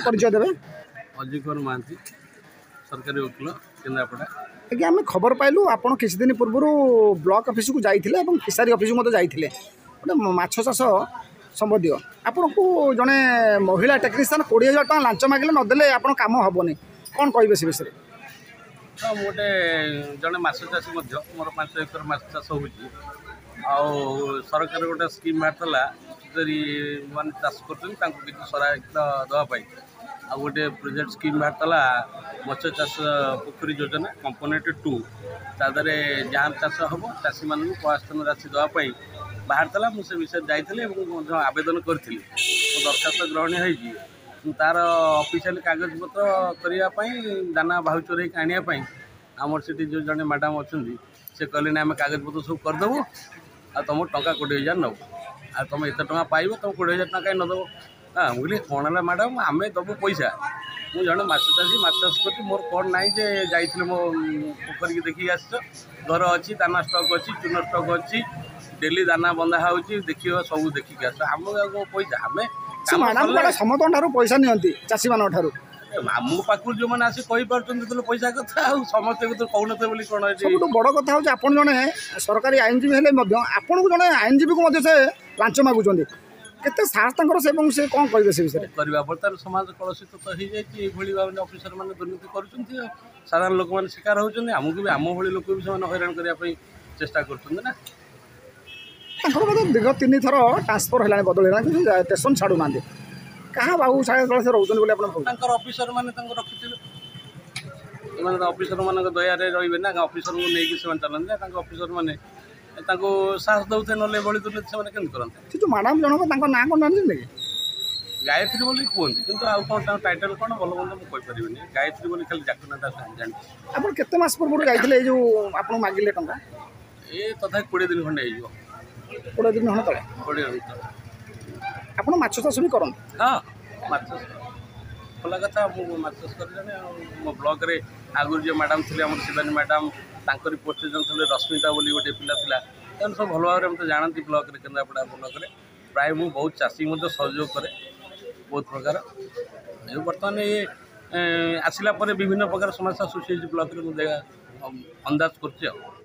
ପରିଚୟ ଦେବେ। ଅଜୟ କୁମାର ମହାନ୍ତି, ସରକାରୀ ଓକିଲ, କେନ୍ଦ୍ରାପଡ଼ା। ଆଜ୍ଞା, ଆମେ ଖବର ପାଇଲୁ ଆପଣ କିଛି ଦିନ ପୂର୍ବରୁ ବ୍ଲକ ଅଫିସକୁ ଯାଇଥିଲେ ଏବଂ ଫିସାରୀ ଅଫିସକୁ ମଧ୍ୟ ଯାଇଥିଲେ ଗୋଟେ ମାଛ ଚାଷ ସମ୍ବନ୍ଧୀୟ। ଆପଣଙ୍କୁ ଜଣେ ମହିଳା ଟେକ୍ନିସିଆନ୍ 20,000 ଟଙ୍କା ଲାଞ୍ଚ ମାଗିଲେ, ନଦେଲେ ଆପଣ କାମ ହେବନି। କ'ଣ କହିବେ ସେ ବିଷୟରେ? ହଁ, ମୁଁ ଗୋଟେ ଜଣେ ମାଛ ଚାଷୀ ମଧ୍ୟ। ମୋର 5 ଏକର ମାଛ ଚାଷ ହେଉଛି। ଆଉ ସରକାର ଗୋଟେ ସ୍କିମ୍ ବାହାରିଥିଲା, ମାନେ ଚାଷ କରୁଛନ୍ତି ତାଙ୍କୁ କିଛି ସହାୟତା ଦେବା ପାଇଁ। ଆଉ ଗୋଟେ ପ୍ରୋଜେକ୍ଟ ସ୍କିମ୍ ବାହାରିଥିଲା, ମତ୍ସ୍ୟ ଚାଷ ପୋଖରୀ ଯୋଜନା କମ୍ପୋନେଣ୍ଟ 2। ତା ଦେହରେ ଯାହା ଚାଷ ହେବ ଚାଷୀମାନଙ୍କୁ ପ୍ରୋତ୍ସାହନ ରାଶି ଦେବା ପାଇଁ ବାହାରିଥିଲା। ମୁଁ ସେ ବିଷୟରେ ଯାଇଥିଲି ଏବଂ ମଧ୍ୟ ଆବେଦନ କରିଥିଲି। ମୋ ଦରଖାସ୍ତ ଗ୍ରହଣୀୟ ହେଇଛି। ତା'ର ଅଫିସିଆଲି କାଗଜପତ୍ର କରିବା ପାଇଁ, ଦାନା ଭାଉଚର ହେଇକି ଆଣିବା ପାଇଁ, ଆମର ସେଠି ଯେଉଁ ଜଣେ ମ୍ୟାଡ଼ାମ୍ ଅଛନ୍ତି, ସେ କହିଲେ ନା ଆମେ କାଗଜପତ୍ର ସବୁ କରିଦେବୁ ଆଉ ତୁମ ଟଙ୍କା 20,000 ନେବୁ। ଆଉ ତୁମେ ଏତେ ଟଙ୍କା ପାଇବ, ତୁମେ 20,000 ଟଙ୍କା କାହିଁ ନ ଦେବ? ହଁ, ମୁଁ କହିଲି କ'ଣ ହେଲା ମ୍ୟାଡ଼ାମ୍, ଆମେ ଦେବୁ ପଇସା? ମୁଁ ଜଣେ ମାଛ ଚାଷୀ, ମାଛ ଚାଷ କରୁଛି, ମୋର କ'ଣ ନାହିଁ ଯେ ଯାଇଥିଲେ ମୋ ପୋଖରୀକି ଦେଖିକି ଆସିଛ। ଘର ଅଛି, ଦାନା ଷ୍ଟକ୍ ଅଛି, ଚୂନ ଷ୍ଟକ୍ ଅଛି, ଡେଲି ଦାନା ବନ୍ଧା ହେଉଛି, ଦେଖିବ, ସବୁ ଦେଖିକି ଆସ। ଆମକୁ ଆଉ କ'ଣ ପଇସା ଆମେ ସେ ମ୍ୟାଡ଼ାମ୍ କୁଆଡ଼େ ସମସ୍ତଙ୍କ ଠାରୁ ପଇସା ନିଅନ୍ତି, ଚାଷୀମାନଙ୍କ ଠାରୁ। ଆମ ପାଖରୁ ଯେଉଁମାନେ ଆସି କହିପାରୁଛନ୍ତି ଯେତେବେଳେ ପଇସା କଥା, ଆଉ ସମସ୍ତେ ତ କହୁନଥିବେ ବୋଲି କ'ଣ ଏଠି? ସବୁଠୁ ବଡ଼ କଥା ହେଉଛି, ଆପଣ ଜଣେ ସରକାରୀ ଆଇନଜୀବୀ ହେଲେ ମଧ୍ୟ ଆପଣଙ୍କୁ, ଜଣେ ଆଇନଜୀବୀକୁ ମଧ୍ୟ ସେ ଲାଞ୍ଚ ମାଗୁଛନ୍ତି। କେତେ ସାହସ ତାଙ୍କର ସେ, ଏବଂ ସେ କ'ଣ କହିବେ ସେ ବିଷୟରେ? କରିବା ବର୍ତ୍ତମାନ ସମାଜ କଳୁଷିତ ତ ହେଇଯାଇଛି। ଏଇଭଳି ଭାବରେ ଅଫିସର ମାନେ ଦୁର୍ନୀତି କରୁଛନ୍ତି ଆଉ ସାଧାରଣ ଲୋକମାନେ ଶିକାର ହେଉଛନ୍ତି। ଆମକୁ ବି, ଆମ ଭଳି ଲୋକ ବି ସେମାନେ ହଇରାଣ କରିବା ପାଇଁ ଚେଷ୍ଟା କରୁଛନ୍ତି ନା। ତାଙ୍କର ମଧ୍ୟ ଦୀର୍ଘ 3 ଥର ଟ୍ରାନ୍ସଫର ହେଲାଣି, ବଦଳି ହେଲାଣି, କିନ୍ତୁ ଷ୍ଟେସନ୍ ଛାଡ଼ୁନାହାନ୍ତି। କାହା ବାହୁ ଛାୟା ତଳେ ସେ ରହୁଛନ୍ତି ବୋଲି ଆପଣ ଭାବୁଛନ୍ତି? ତାଙ୍କର ଅଫିସର ମାନେ ତାଙ୍କୁ ରଖିଥିବେ। ଏମାନେ ତ ଅଫିସର ମାନଙ୍କ ଦୟାରେ ରହିବେ ନା, ଅଫିସରଙ୍କୁ ନେଇକି ସେମାନେ ଚାଲନ୍ତି ନା। ତାଙ୍କ ଅଫିସର ମାନେ ତାଙ୍କୁ ସାହସ ଦେଉଥିବେ, ନହେଲେ ଏଭଳି ଦୁର୍ନୀତି ସେମାନେ କେମିତି କରନ୍ତେ? ସେ ଯେଉଁ ମ୍ୟାଡ଼ାମ୍ ଜଣକ, ତାଙ୍କ ନାଁ କ'ଣ ଜାଣିଛନ୍ତି କି? ଗାୟତ୍ରୀ ବୋଲି କୁହନ୍ତି, କିନ୍ତୁ ଆଉ କ'ଣ ତାଙ୍କ ଟାଇଟଲ୍ କ'ଣ ଭଲ ମନ୍ଦ ମୁଁ କହିପାରିବିନି। ଗାୟତ୍ରୀ ବୋଲି ଖାଲି ଡାକୁନାଟା ଜାଣିଛି। ଆପଣ କେତେ ମାସ ପୂର୍ବରୁ ଯାଇଥିଲେ, ଏଇ ଯେଉଁ ଆପଣଙ୍କୁ ମାଗିଲେ ଟଙ୍କା? ଏ ତଥାପି 20 ଦିନ ଖଣ୍ଡେ ହେଇଯିବ। 20 ଦିନ ଖଣ୍ଡେ ତଳେ? 20 ଦିନ ତଳେ। ଆପଣ ମାଛ ଚାଷ ବି କରନ୍ତି? ହଁ, ମାଛ ଖୋଲା କଥା, ମୁଁ ମାଛ ଚାଷ କରି ଜଣେ। ଆଉ ମୋ ବ୍ଲକରେ ଆଗରୁ ଯିଏ ମ୍ୟାଡ଼ାମ୍ ଥିଲେ, ଆମର ଶିବାନୀ ମ୍ୟାଡ଼ାମ୍, ତାଙ୍କରି ପୋଷ୍ଟରେ ଜଣେ ଥିଲେ ରଶ୍ମିତା ବୋଲି ଗୋଟେ ପିଲା ଥିଲା। ସେମାନେ ସବୁ ଭଲ ଭାବରେ ମୋତେ ଜାଣନ୍ତି ବ୍ଲକରେ, କେନ୍ଦ୍ରାପଡ଼ା ବ୍ଲକରେ। ପ୍ରାୟ ମୁଁ ବହୁତ ଚାଷୀ ମଧ୍ୟ ସହଯୋଗ କରେ ବହୁତ ପ୍ରକାର। ଏବେ ବର୍ତ୍ତମାନ ଏ ଆସିଲା ପରେ ବିଭିନ୍ନ ପ୍ରକାର ସମସ୍ୟା ସୃଷ୍ଟି ହେଇଛି ବ୍ଲକରେ, ମୁଁ ଅନ୍ଦାଜ କରୁଛି ଆଉ।